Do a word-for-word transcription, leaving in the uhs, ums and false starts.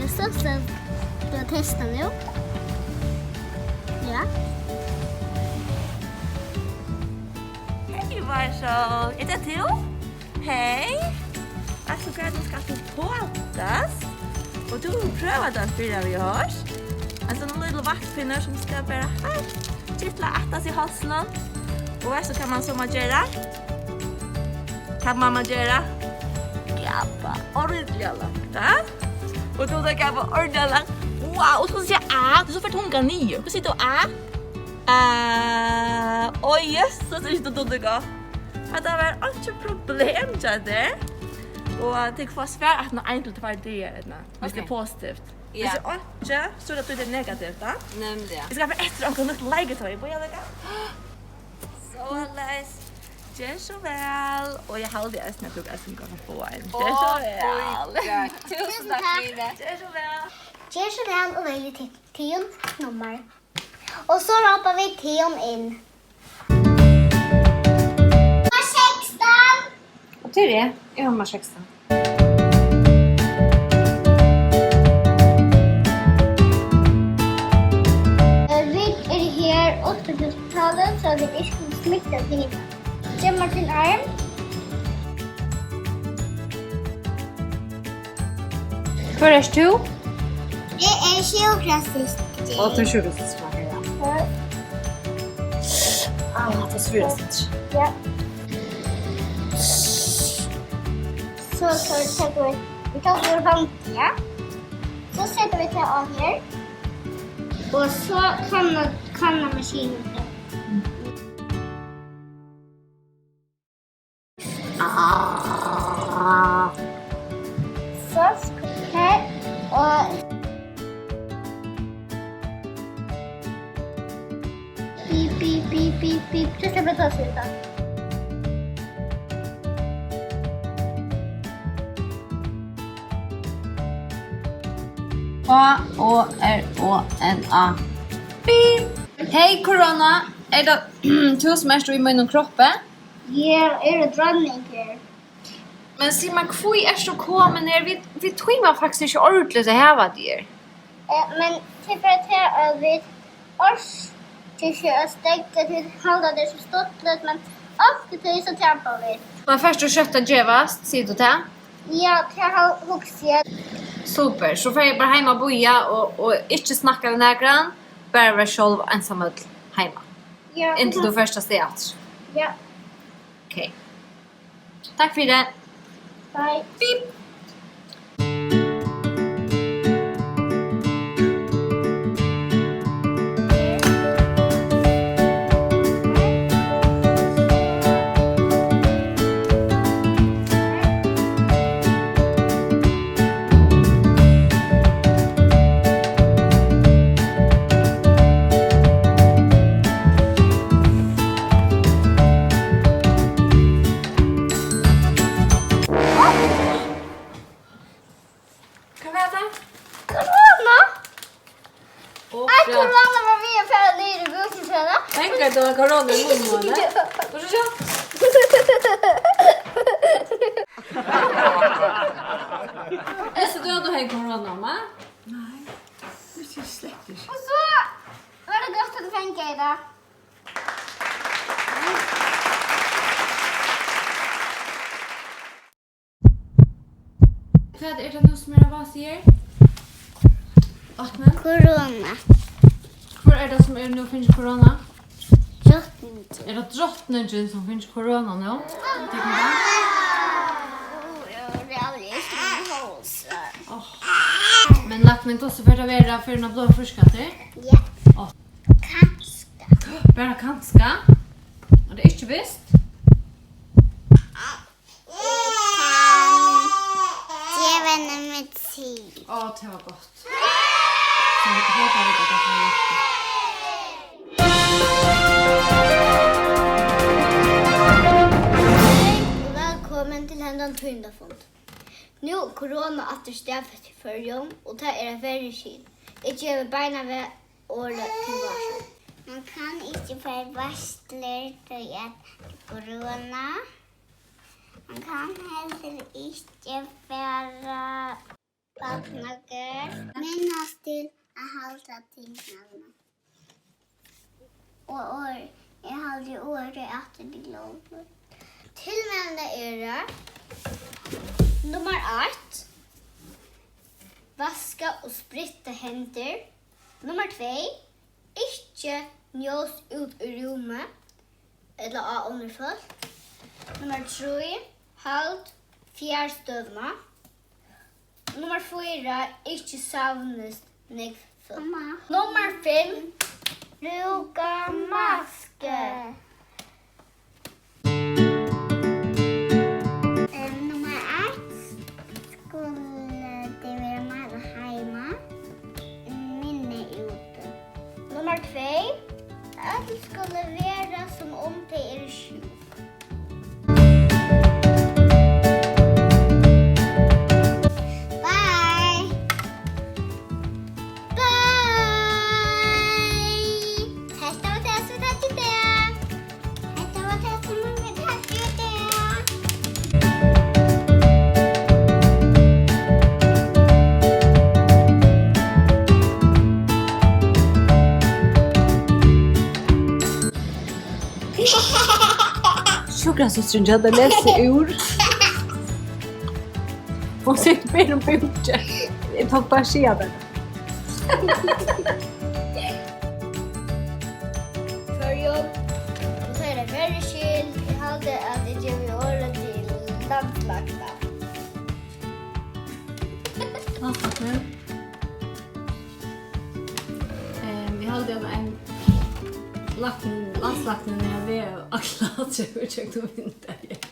So skal eg testa nú. Ja. Hey, Marshall. Er tað tú? Hey. Veitst tú hvat, nú skalt tú fótast. Og tú prøvar tað fyrr, havi eg hoyrt. Ein sovorðin lítil vaktpinni sum skal bara heilt kitla aftast í hálsinum. Og veitst tú hvat man so má gera? Hvat man má gera? Gapa ordiliga langt, ha? Og tú, tað gapa ordiliga langt. Wow, og so siga A, tú so fert tungan niður. Hvussu sigur tú A? A. Oj, jøsses, tað er ikki dumt, tað gott. Hatta var einki problem hjá tær. Og tit fáa svar aftan á ein til tveir dagar, Erna, hvis tað er Ok. positivt. Ja. Hvis tað er einki, so er tað, tí tað er negativt, tá. Nemliga. Vit skulu fara eftir onkrum nýggjum leikatoy. Bíða líka. Soleiðis. Ger so væl. Og eg haldi eisini, at tú eisini kanst fáa ein. Ger so Oh my væl. God. Túsund takk, Line. Ger so væl. Ger so væl og velj títt, títt nummar. Og so rópa vit tygum inn. Nummar sekstan. Og tað eri eg. Eg eri nummar sekstan. Vit eru her upp til talið, so vit ikki kunnu smitta til hina. Gev mær tín arm. Hvør ert tú? Eg eri sjúkrasystir. Og tú ert sjúkrasystir, ja. Ja. Ah, tað er svært. Ja. So, so, so, vit taka úr hondini, ja. So seta vit tað á her. Og so kanna, kanna maskinin tað. Ah. So skal her og pip, pip, pip, pip, pip. So sleppa vit at síggja. K O R O N A. Pip. Hey, korona. Er tað tú sum ert í mínum kroppi? Eg eri dronning her. Men sig mær, hví ert tú komin her? Vit, vit tíma faktiskt ikki ordentligt at hava teg her. Eh, men tað er bara tað, at vit orka ikki at steðga, vit halda tað er so stuttligt, men onkuntíð so trampa vit. Men fert tú skjótt at gevast, sigur tú tað? Ja, tað hal-, hugsi eg. Super, so fer eg bara heim at bíða og, og ikki snakka við nakran, bara vera sjálv einsamøll heima. Ja, inntil tú fert avstað aftur. Ja. Ok. Takk fyri. Bye. Bip. Hvat var tað? Korona! Ó, eitt ja. Korona var við at fara niður í búkin hjá henni. Tenk, at tað var korona í munnin á henni. Hvussu sjá? Visti tú, at tú hevði korona, mamma? Nei, visti eg slett ikki. Og so var tað gott, at tú fekk tað. Hvat er tað nú, sum er á vási her? Váknin? Korona. Hvør er tað, sum er nú fingið korona? Drotningin. Er tað drotningin, sum fingið korona nú? Tekur tað? Ó, eg eri ikki hosa. Áh. Men læknin, hvussu fer tað vera, fer hon at blíva frísk aftur? Ja. Áh. Kanska. Bara kanska? Er tað ikki vist? Eg kann geva henni medisin. Á, tað var gott. So, eg hopi, at tað kann hjálpa. Vælkomin til hendan tíðindafund. Nú er korona aftur staðfest í Føroyum, og tað er eitt verri skil. Eg gevi beinanvegin orðið til Váknin. Man kann ikki fara í veitslur, tí at korona. Man kann heldur ikki fara barnagørð. Minnast til at halda tingini. Og orð, eg haldi orðið aftur til lógin. Tilmælini eru: nummar eitt, vaska og spritta hendur. Nummar tvey, ikki njós út í rúmið ella á onnur fólk. Nummar trý, hald fjarstøðuna. Nummar fýra, ikki savnist nógv fólk. Mamma. Nummar fimm, brúka masku. Em, nummar eitt, skulu tey vera meira heima, minni úti. Nummar tvey, øll skulu vera, sum um tey eru sjúk. Bye. Bye. Hetta var tað, sum vit høvdu í dag. Hetta var tað, sum vit høvdu í dag. Sjúkrasystrin hjá tær lesur úr. Hon situr bara um búkin. Eg tók bara siga tað. Føroyum. Og so er tað Føroya skyld. Eg haldi, at eg gevi orðið til landslækna. Landslæknin. Ehm, eg haldi, at ein lækni, landslæknin er við at akla trúgv gjøgnum vindeygað.